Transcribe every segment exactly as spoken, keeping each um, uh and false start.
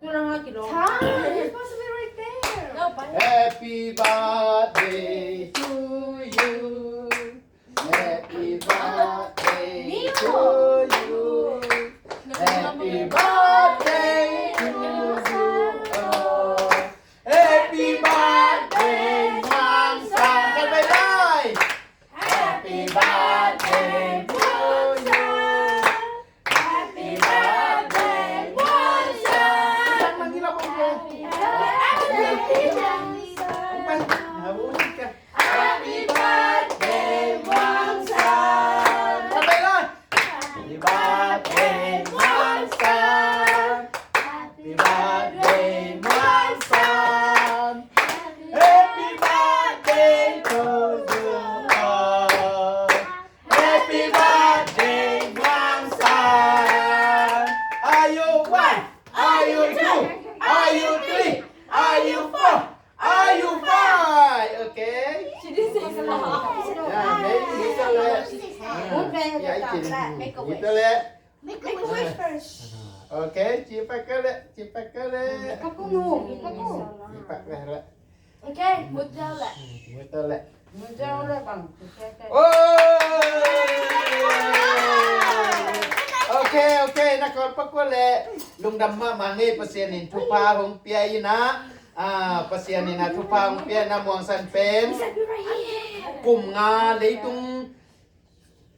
Time, you're supposed to be right there. No, but Happy birthday to you. Happy birthday to you. Happy birthday to you. Happy birthday, Muang San. Happy birthday. Happy birthday to you. Happy birthday, Muang San. Happy birthday, Muang San. Happy birthday, Muang San. Happy birthday, Muang San. Happy birthday, Muang San. Happy birthday to you. Happy birthday, Muang San. Are you one? Are you two? Are you three? Are you four? Are you five? Okay. She didn't say so. Yeah, maybe little less. Good way to talk. Make a wish. Little less. Make a wish first. Okay, ci pak ka leh, ci pak ka leh. Ci pak ka leh. Okay, mut jau leh. Mut jau leh. Mut jau leh bang. Oh! Okay, okay, na kawl pakua leh. Lungdam mahmah ngei, Pasian in thupha hong pia in ah. Ah, Pasian in ah thupha hong pia in ah, Muang San pen kum nga leitung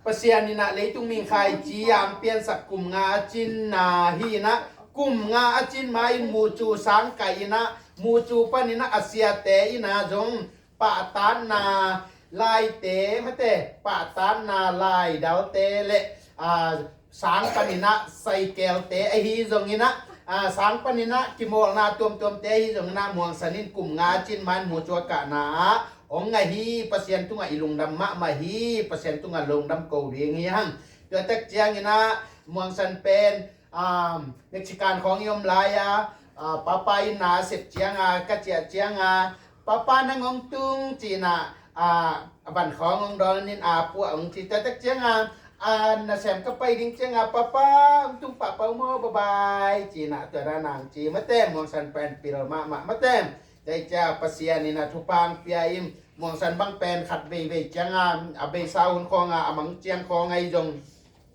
Pasian in ah leitung ming khaici a piansak kum nga a cinna hi in ah, kum nga a cin ma in mucu sang kai in ah, mucu pan in ah a siate in ah zong pahtatna laite mate, pahtatna laidalte le, ah, sang pan in ah saikelte ahi zong in ah, ah, sang pan in ah kimawlna tuamtuamte ahi zong in ah, Muang San in kum nga a cin ma in mucu a kahna ah hong ngah hi. Pasian tungah i lungdam mahmah hi. Pasian tungah lungdam ko ding hi hang. Tua tak ciangin ah Muang San pen, um, Mexican khawng i om lai a, uh, papa in na a sep ciang a, ka ciah ciang a, papa nang hong tung ci in ah, uh, a van khawng hong dawn in a puah hong ci. Tua tak ciang a, uh, nasem ka pai ding ciang a, papa hong tung pahpah maw, bye bye ci in ah, tua dan hong ci. Mate, Muang San pen pil mahmah mate. Tua ciang Pasian in ah thupha hong pia in, Muang San bang pen khat veivei ciang a, a beisa hun khawng a, a mang ciang khawng a i zong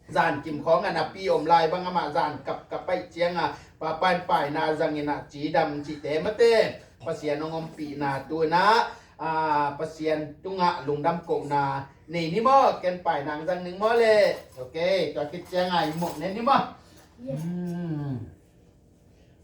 zan kim khawng a napi om lai bang amah zan kap ka paih ciang a, papa in paina zang in ah cidam cihte mate, Pasian hong ompihna tu in ah, ah, Pasian tungah lungdam kohna nei ni maw, ken paina hong zang ning maw le. Okay, tua khit ciang a i mawh ne ni maw. Hmm.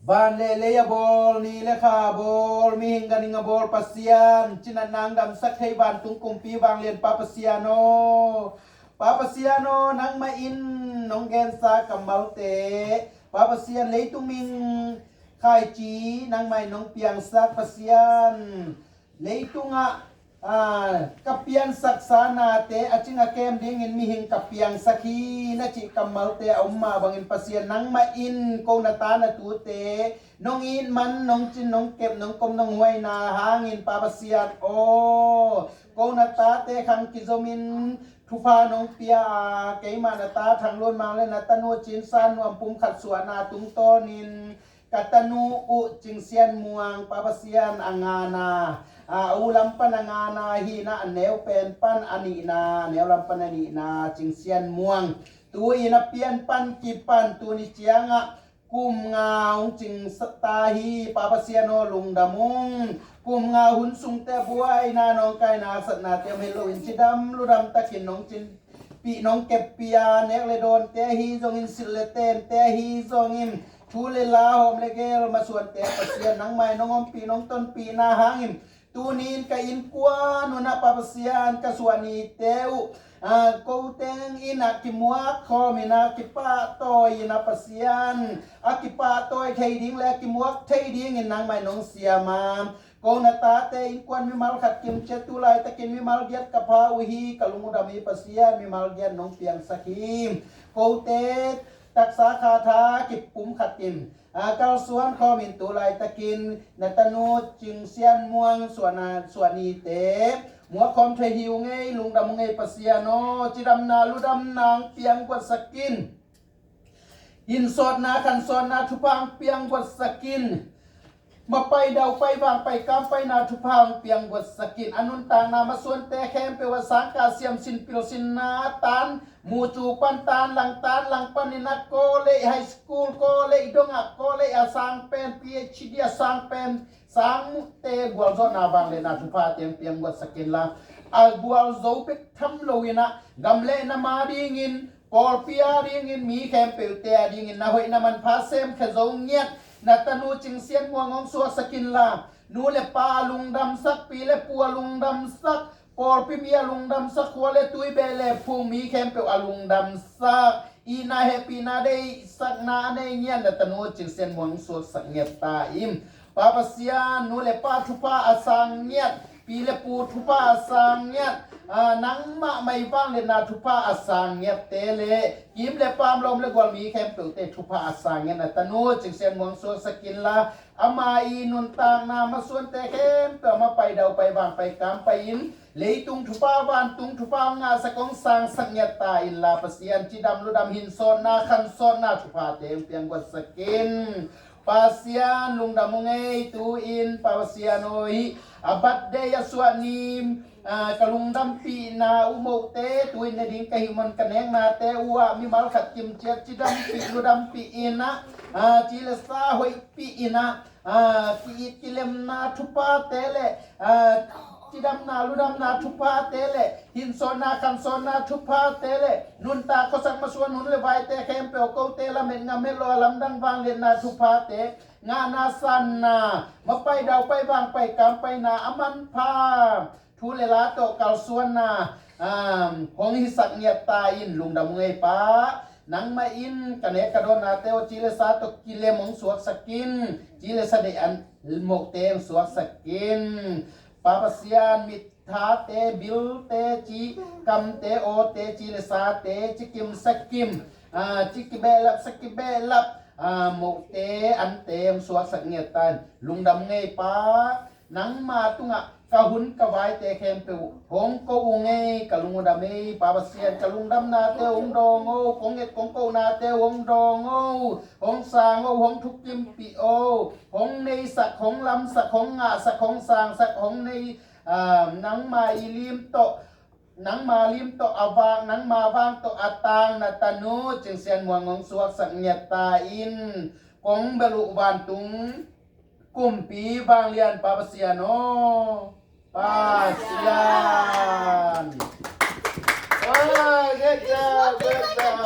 Van le lei a bawl, ni le kha a bawl, mihing ganhing a bawl Pasian, cinat nang damsak thei vantung kumpi vanglian Pa Pasian aw. Pa Pasian aw, nangmah in nong gensa kammalte, Pa Pasian, leitung ming khaici nangmah in nong piangsak Pasian. Leitungah, ah, ka piansaksa nate a cing a kem dingin mihing ka piangsak hi na cih kammalte a om mah bangin Pasian nangmah in ko na ta na tute nong it man, nong cin, nong kep, nong kom, nong huaina hangin Pa Pasian aw, ko na tate khang kizomin thupha nong pia a, keimah na ta Thang Lun Mang le na tanu Cin San Nuam pum khat suahna tungtawnin ka tanu uh Cing Sian Muang, Pa Pasian, a ngana, a, a u lam pan a ngana hi na, a neu pen pan a nihna, a neu lam pan a nihna Cing Sian Muang, tu-in a pian pan kipan tuni ciangah kum nga hong cing ta hi. Pa Pasian aw, lungdam ung. Kum nga hun sungte buaina, nawngkaina, satnate om hi loin cidam ludam takin nong cin pih nong keppih a, nek le dawnte ahi zongin, silh le tente ahi zongin, thu le la, hawm le gel, masuante Pasian nangmah in nong ompih nong tonpihna hangin, tuni-in ka innkuan un ah Pa Pasian, ka suahnite uh, a, ko teng in ah kimuak khawmin ah kipahtawi in ah Pasian, a kipahtawi thei ding le a kimuak thei dingin nangmah in nong siam a. Ko na tate innkuan mimal khat kim ciat, tu laitakin mimal giat ka pha uh hi. Ka lungdam hi Pasian, mimal giat nong piangsak hi. Kote taksa kha tha kipum khat in, a, kalsuan khawmin tu laitakin na tanu Cing Sian Muang suahna, suahnite muak khawm thei hi ung ei. Lungdam ung ei Pasian aw, cidamna ludamna hong piang guatsak in. Hinsawtna khansawtna thupha hong piang guatsak in. Mapai daupai vangpai kampaina thupha hong piang guatsak in. A nuntakna masuante khempeuh ah sangkah siamsin pilsinna tan, mucu pan tan, lang tan lang panin a college, high school, college dongah college a sang pen, P H D a sang pen, sangte gualzawhna vangliatna thupha teng piang guatsak inla, a gualzo bek tham loin ah gam le nam a dingin, pawlpi a dingin, mi khempeuhte a dingin na hoihna manpha semkhia zo ngiat na tanu Cing Sian Muang hong suaksak inla, nu le pa a lungdamsak, pi le pu a lungdamsak, pawlpi mi a lungdamsak, khua le tui, beh le phung, mi khempeuh a lungdamsak, itna hehpihna deihsakna a nei ngiat na tanu Cing Sian Muang hong suaksak ngiat ta in. Pa Pasian, nu le pa thupha a sang ngiat, pi le pu thupha a sang ngiat, a, nangmah mai vangliatna thupha a sang ngiatte le kim le pam, lawm le gual, mi khempeuhte thupha a sang ngiat na tanu Cing Sian Muang suaksak inla, ama i nuntakna masuante khempeuh a mapai daupai vangpai kampai in, leitung thupha, vantung thupha hong ngahsak, hong sangsak ngiat ta inla, Pasian, cidam ludam, hinsawtna khansawtna thuphate hong piang guatsak in. Pasian, lungdam ung ei, tu-in Pasian aw, hih a birthday a suah ni, a, ka lungdampihna, U Mohte, tu-in ne ding ka hih man ka neknate uh ah mimal khat kimciat cidampih ludampih in ah, a, ci le sa hoihpih in ah, a, ki-it kilemna thuphate le, a, cidamna ludamna thuphate le hinsawtna khansawtna thuphate le nuntak khuasak masuan hun le vaite khempeuh, kote lamet ngamet lo a lamdang vangliatna thuphate, ngahna sanna, mapai daupai vangpai kampaina a manpha thu le la tawh kalsuanna, um, hong hisak ngiat ta in. Lungdam ung ei Pa, nangmah in ka nek ka dawnnate aw, ci le sa tawh kilem hong suaksak in, ci le sa deih an mohte hong suaksak in. Pa Pasian, mit thate, bilte, ci kamte, awte, ci le sate, ci kim sa kim, a, ci kibehlap sa kibehlap, a, mohte, ante hong suaksak ngiat ta in. Lungdam ung ei Pa, nangma tungah ka hun ka vaite khempeuh hong ko ung ei, ka lung uh dam ei. Pa Pasian, ka lungdamnate hong dawng o, kong et kong kohnate hong dawng o, hong sang o, hong thukimpih o, hong neisak, hong lamsak, hong ngahsak, hong sangsak, hong nei, a, nangma i lim tawh, nangma lim tawh a vak, nangma vang tawh a tang na tanu Cing Sian Muang hong suaksak ngiat ta in. Kong bel uh vantung kumpi vanglian Pa Pasian aw. Pasian. Ah, good job, good job.